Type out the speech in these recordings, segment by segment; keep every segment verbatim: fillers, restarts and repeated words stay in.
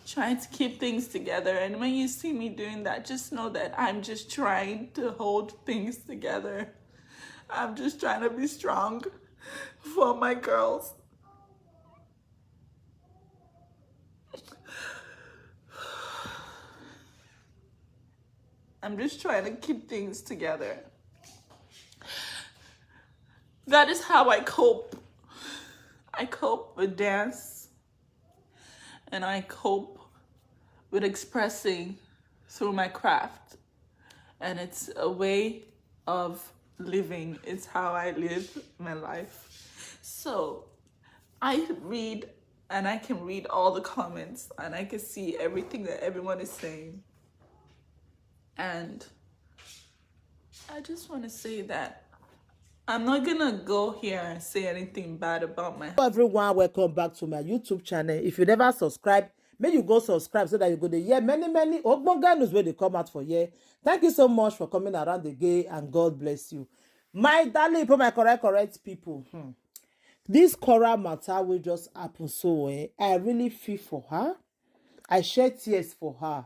trying to keep things together. And when you see me doing that, just know that I'm just trying to hold things together. I'm just trying to be strong for my girls. I'm just trying to keep things together. That is how I cope. I cope with dance, and I cope with expressing through my craft. And it's a way of living, it's how I live my life. So I read, and I can read all the comments, and I can see everything that everyone is saying. And I just want to say that I'm not gonna go here and say anything bad about my. Hello everyone, welcome back to my YouTube channel. If you never subscribe, make you go subscribe so that you go to hear many, many ogbonge news wey dey come out for here. Thank you so much for coming around again, and God bless you. My darling people, my correct, correct people. Hmm. This Cora matter will just happen so, eh, I really feel for her. I shed tears for her.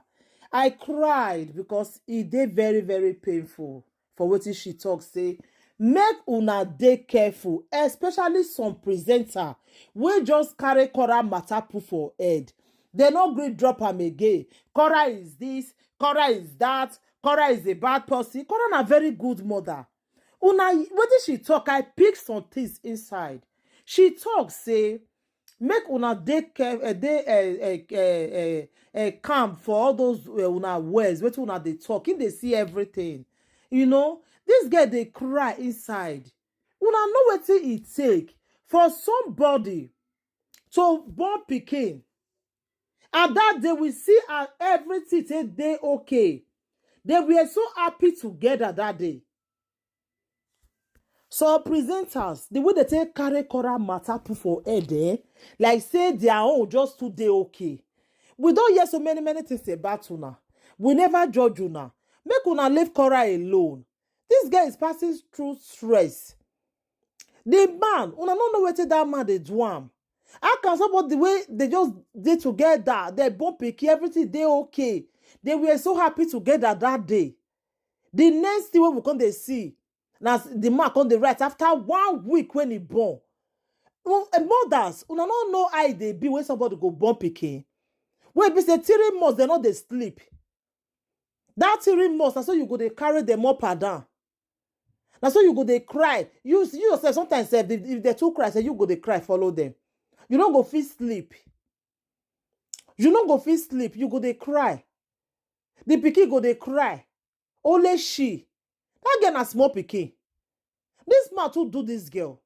I cried because e dey very, very painful for wetin she talk say. Make una dey careful, especially some presenter wey just carry Cora matter put for head. They no gree drop am again. Cora is this, Cora is that, Cora is a bad person. Cora na very good mother. Una, wetin she talk, I pick some things inside. She talk say, make una dey care, uh, dey uh, uh, uh, uh, uh, calm for all those uh, una words. Wetin una dey talk, he dey see everything. You know, this girl dey cry inside. Una know wetin e take for somebody to born pikin. And that day we see how everything take dey okay. They were so happy together that day. So presenters, the way they take carry Cora matter put for head, eh? Like say their own just too dey okay. We don hear so many, many things about una. We never judge una. Make una leave Cora alone. This girl is passing through stress. The man, una no know wetin that man dey do am. How can somebody wey they just dey together, they born pikin, everything dey okay. They were so happy together that day. The next thing wey we come dey see, na s- the man come dey write after one week when he born. Well, eh, mothers, una no know how e dey be when somebody go born pikin. Wey be say three months, they no dey sleep. That three months, na so you go dey carry them up and down. Na so you go dey cry. You, you yourself, sometimes sef, if, if they too cry, say you go dey cry, follow them. You no go fit sleep. You no go fit sleep. You go dey cry. The pikin go dey cry. Only she. That girl na small pikin. This man too do this girl.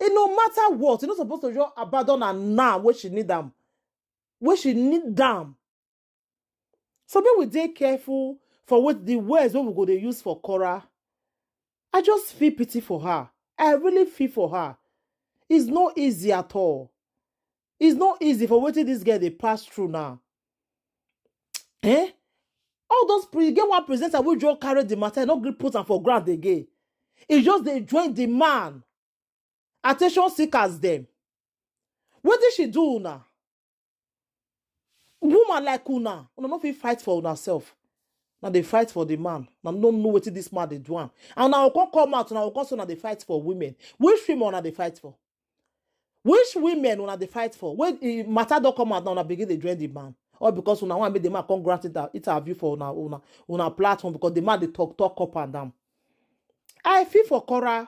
E no matter what, e no suppose to just abandon her now wey she need am. Wey she need am. So make we dey careful for what the words wey we go dey use for Cora. I just feel pity for her. I really feel for her. It's not easy at all. It's not easy for wetin this girl dey pass through now. Eh? All those pre- get one presenter wey just carry the matter, no gree put am for ground again. E just dey join the man. Attention seekers dem. Wetin she do una? Woman like una, una no fit fight for una self. Na dey fight for the man. Na no know wetin this man dey do am. And una go come come out, una go come say una dey fight for women. Which women una dey fight for? Which women una dey fight for? When e matter don come out, now una begin dey join the man. Or because una wan make the man come grant inter- interview for una, una, una platform because the man dey talk, talk up and down. I feel for Cora.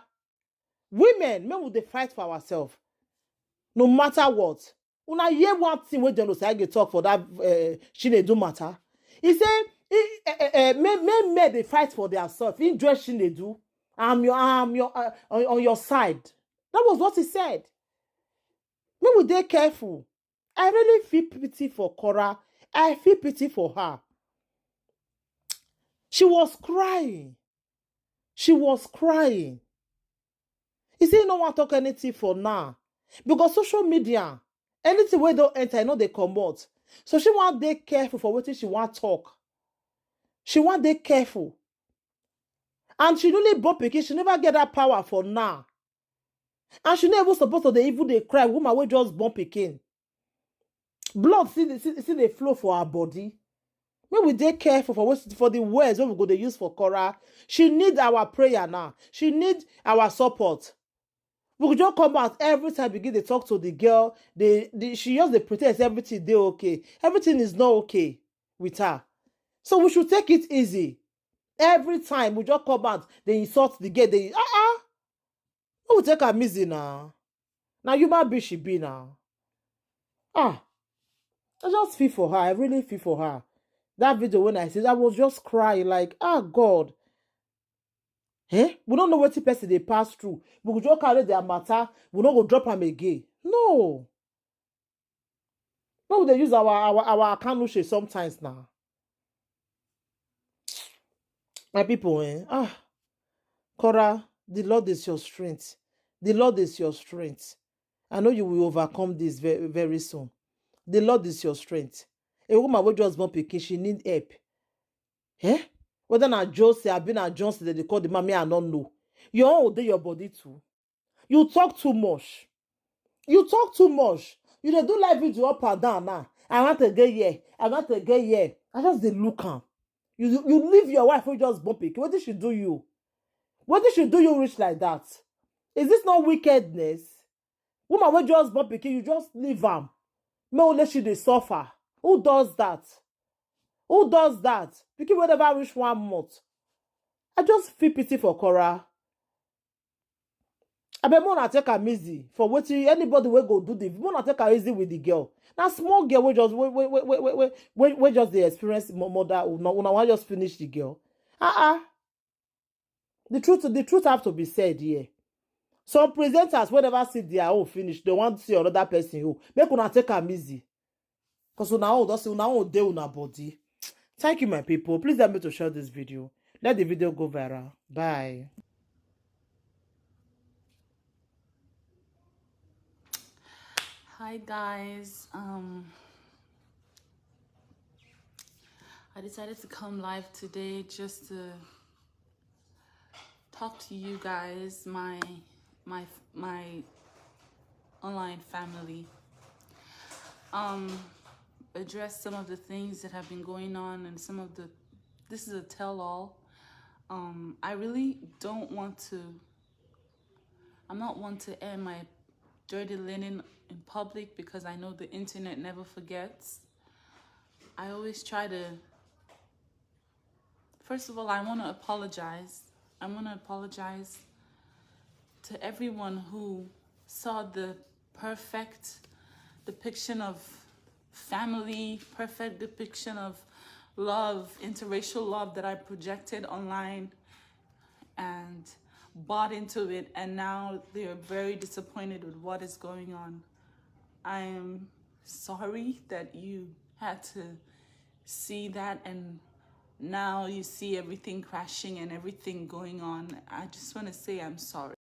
Women, make we dey fight for ourselves. No matter what. Una hear one thing wey John Osagie talk for that uh, Chinedu matter. He say, eh, eh, eh, eh, men, men, men dey fight for their self. He dress Chinedu. I'm your, I'm your, uh, on, on your side. That was what he said. Make we dey careful. I really feel pity for Cora. I feel pity for her. She was crying. She was crying. He say he no wan talk anything for now because social media, anything wey don enter, e no dey comot. So she wan dey careful for wetin she wan talk. She wan dey careful. And she newly born pikin, she never get that power for now. And she no even suppose to dey even dey cry, woman wey just born pikin. Blood still dey still still dey flow for her body. Make we dey careful for wetin for the words wey we go dey use for Cora. She need our prayer now. She need our support. We go just come out every time, begin dey talk to the girl. Dey dey she just dey pretend say everything dey okay. Everything is not okay with her. So we should take it easy. Every time we just come out, dey insult the girl. Dey ah ah. Who will take am easy now? Na human being she be now. Ah, I just feel for her. I really feel for her. That video when I see, I was just crying like, ah, God. Eh? We don't know what the person dey pass through. We go just carry their matter. We no go drop am again. No. No, we dey use our our our akanuche sometimes now. My people, eh? Ah, Cora, the Lord is your strength. The Lord is your strength. I know you will overcome this very, very soon. The Lord is your strength. A woman wey just born pikin, she need help. Eh? Whether na Jose, abi na Johnson, dem dey call the man, me, I no know. Your own dey your body too. You talk too much. You talk too much. You dey do live video up and down now. I want to get here. I want to get here. I just dey look am. You you leave your wife who just born pikin. What did she do you? What did she do you reach like that? Is this not wickedness? Woman wey just born pikin, you just leave am. Make only she dey suffer. Who does that? Who does that? Pikin wey never reach one month. I just feel pity for Cora. Abeg, make una take am easy for wetin anybody wey go do the make una take am easy with the girl. Na small girl wey just wey wey wey wey wey wey wey wey just dey experience mo- mother una una wan just finish the girl. Ah ah. The truth the truth have to be said here. Some presenters wey never see their own finish, they wan see another person own. Make una take am easy. Cause una own don say una own dey una body. Thank you, my people. Please help me to share this video. Let the video go viral. Bye. Hi guys. Um I decided to come live today just to talk to you guys, my my my online family. Um address some of the things that have been going on and some of the this is a tell all. Um I really don't want to I'm not one to air my dirty linen in public because I know the internet never forgets. I always try to First of all, I want to apologize. I want to apologize to everyone who saw the perfect depiction of family, perfect depiction of love, interracial love that I projected online and bought into it, and now they are very disappointed with what is going on. I am sorry that you had to see that, and now you see everything crashing and everything going on. I just want to say I'm sorry.